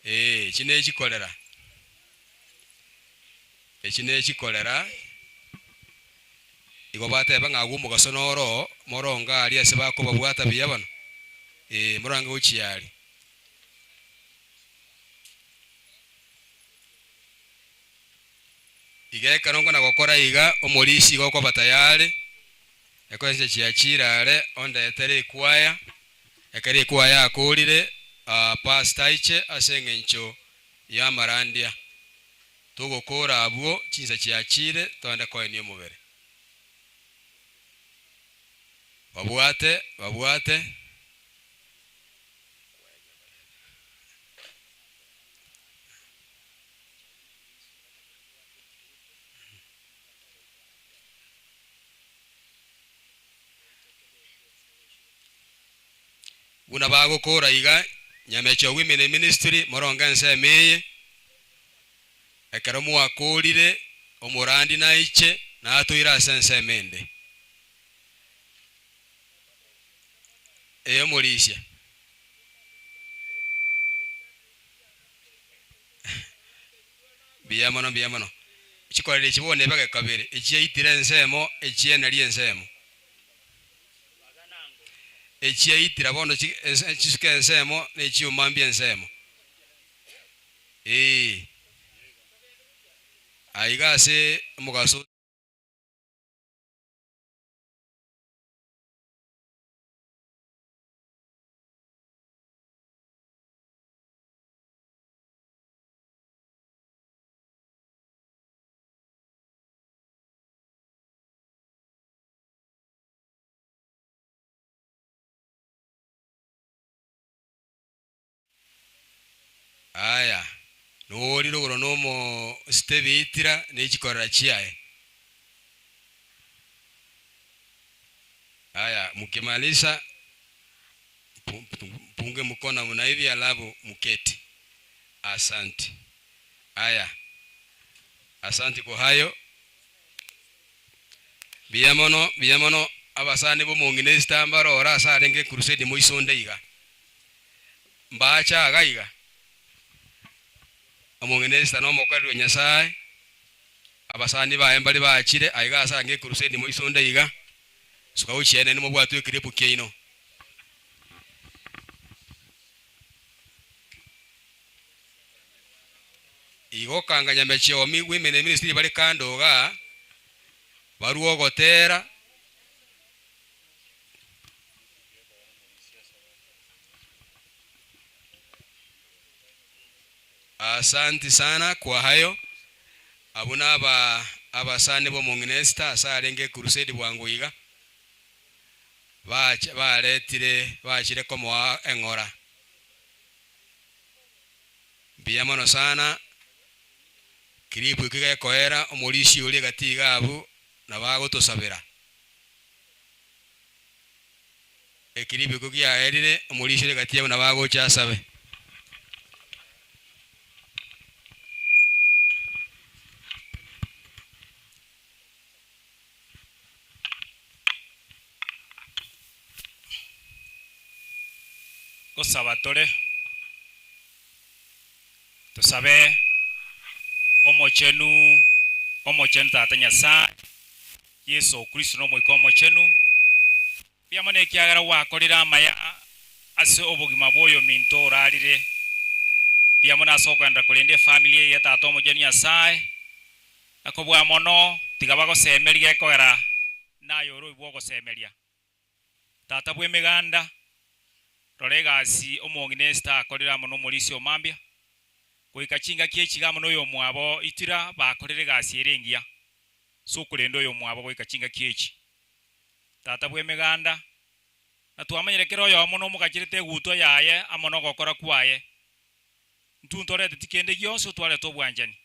Ee, echi nechikorera. Echi nechikorera. Igo bateba ng'a agwo omogaso noro oo, moronge aria ase bakobabwata buya bono. Ee, morange gochia aria. Iga ekero nkona gokora iga, omorisia igo okoba tayari, ekero chiachire are, ondetere ekwaya. Ekero ekwaya yakoorire, pastor aiche ase eng'encho y'amarandia. Togokoora abwo, chinsa chiachire, togende koenia omobere. Babwate, babwate. Buna bagokora iga, Nyamecha Women Ministry moronge ensemo eye, ekero mwakorire omorandi naiche natoire ase ensemo ende. Ee omorisia. Mbuya mono, mbuya mono. Chikorera echi bono ebage kabere, echiaitire ensemo, echiaeneria ensemo. Echiaitira bono chisuke ensemo, na echiomambia ensemo. Ee. Aiga ase omogaso. Aya, nori rogoro nomosite ebiitira ne chikorera chiaye. Aya, mukimaliza mpunge mkono namna hivi alafu muketi. Asanti. Aya, asanti kwa hayo. Mbuya mono, mbuya mono abasani b'omong'ina Esther mbarore ase arenge ecrusade moisonde iga. Mbache iga iga. Omong'ina Esther nomokoreri o Nyasae, abasani baye mbare bachire aiga ase arenge ecrusade moisonde iga. Suka gochia naende mobwatwe ekerebu kiaino. Igo kanganya mechiomi women ministry bare kando igaa, barue ogotera. Asanti sana kwa hayo. Abwo naba abasani b'omong'ina Esther ase arenge ecrusade bwango iga, bache baretire bachire komoa eng'ora. Mbuya mono sana, clip eke gekoera omorisia oria egati iga abwo nabo agotosabera. Ekiribu ekio kiaerire, omorisia oria egati abwo nabo agocha asabe. Gosaba tore, tosabe Omochenu, Omochenu Tata Nyasae, Yeso Kristo na Omoika Omochenu, mbuya mono ekiagera gwakorire amaya ase obogima bw'oyominto orarire, mbuya mono ase okogenderera korenda efamiri eye Tata Omochenu Nyasae, na kobua mono tiga bagosemerie gekogera naye ore oyo bw'ogosemeria. Tata bw'emeganda, rora egasi omong'ina Esther akorire amo nomorisia o mambia, goika chingaki echi iga amo noyomwabo Itira bakorire egasi ere engiya ase okorenda oyomwabo goika chingaki echi. Tata bw'emeganda, na twamanyire kera oyomo nomogachirete egutwa yaye amo nogokora kwaye, intwe ntoreteti kende gionsi otwarete obwanchani.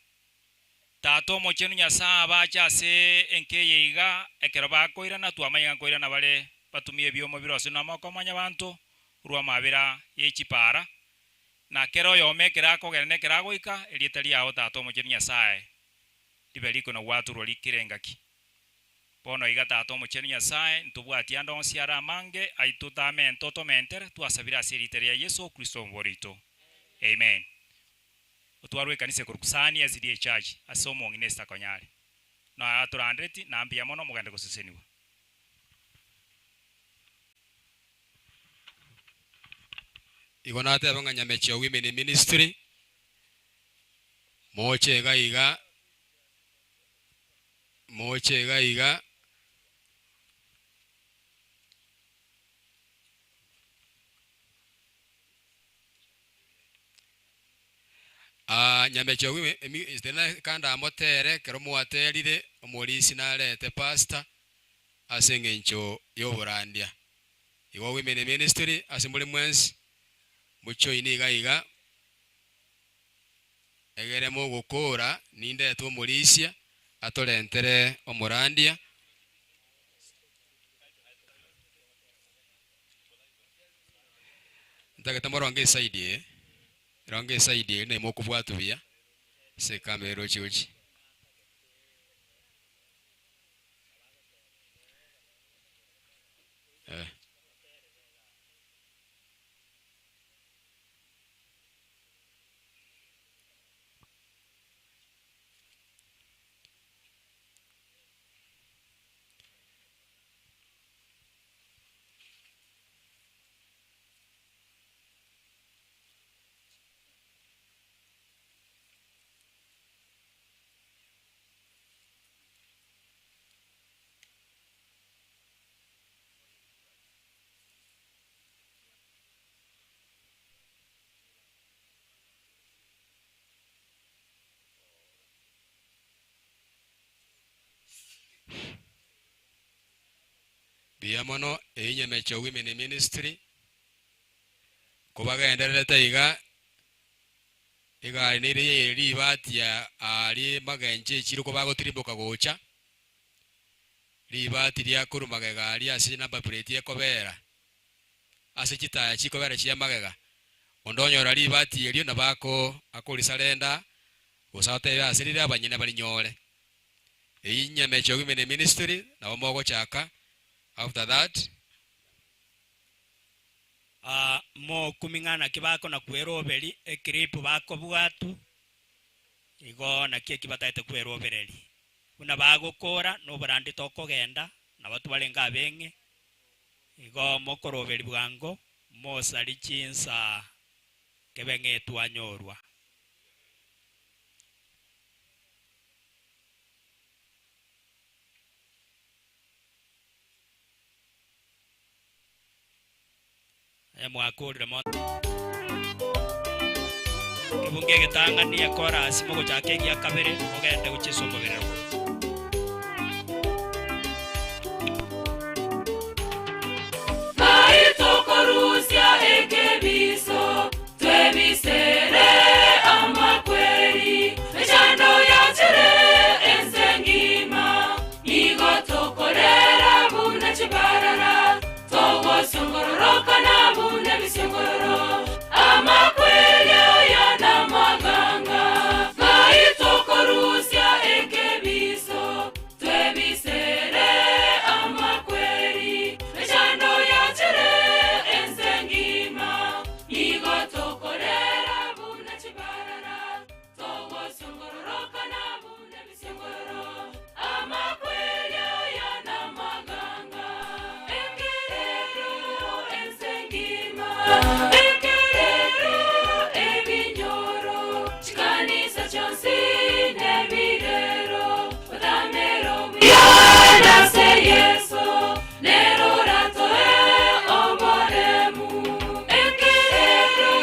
Tata Omochenu Nyasae abache ase enka eye iga, ekero bakoirana, twamanya ng'a nkoirana bare batumie ebioma birosire namaboko a Mwanyabanto korwa amabera ye chipaara, na kera oyomo ekero akogenda na ekero agoika, erieta riao Tata Omochenu Nyasae ribe rikona gwatorwa rikire engaki. Bono iga Tata Omochenu Nyasae, ntobwatie ande onsi are amange aito tamente otomentere, twasabire ase erieta ria Yeso Kristo Omobori oito. Amen. Otwarwe ekanisa ekorokwa Sani SDA Church ase omong'ina Esther Konyare. Na atorandereti na mbuya mono mogende gosesenigwa. Igo nateba ng'a Nyamecheo Women Ministry, moche iga iga, moche iga iga. Aa Nyamecheo Women kanda motere ekero mwaterire omorisia narete pastor ase eng'encho y'oborandia. Igo Women Ministry ase more mwensi mochoine iga iga egere mogokora nindetwe omorisia atorentere omorandia. Ntagete moronge eside eye, eronge eside eye naye mokobwatwa buya ase ekamera eroche gochia. Eh. Mbuya mono eyio Nyamecha Women Ministry, kobagendererete iga, egari nere ye ribati aria magencho echiro kobagotirimboka gocha, ribati ria korwa magega aria ase number plate ekobera, ase chitaya chikobera chia magega, onde onyora ribati erio nabo ako akorisurrender gose atebe ase rire abanyene barinyore. Eyio Nyamecha Women Ministry nabo mogochaka after that. Aa mokumi ng'a naki bakona kweroberi eclip bakobwatu, igo naki eki batagete kwerobereri. Buna bagokora na oborandi tokogenda, nabo twarenge abeng'e, igo mokoroberi bwango, mosari chinsa kebe ng'e twanyorwa. Aye mwakorire mono. Ekebungo egetang'ani ekorasi mogochaka egia kabere mogende gochia ase omobere obo. Ngai tokorusia ekebiso, twebisere amakweri, mechando yachere ense engima, nigo tokorera buna chibarara, togosongororoka na buna ebisongororo, amakweri aya namaganga. Ngai tokorusia ekebiso, twebisere amakweri, mechando yachere ense engima, nigo tokorera buna chibarara, togosongororoka na buna ebisongororo, amakweri aya namaganga. Ekerero ense engima, ekerero ebinyoro, chikanisa chionsi nebirero, otamero buya nase Yeso, nero ratoe oboremu. Ekerero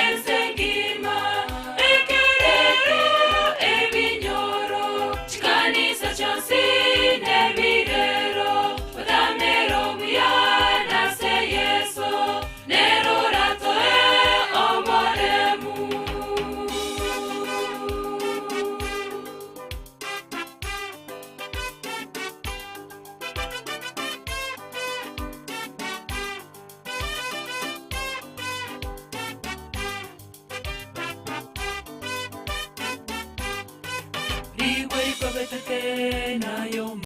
ense engima, ekerero ebinyoro, chikanisa chionsi nebirero, otamero buya nase Yeso, nero ratoe oboremu. Rigwe rikobetete nayo.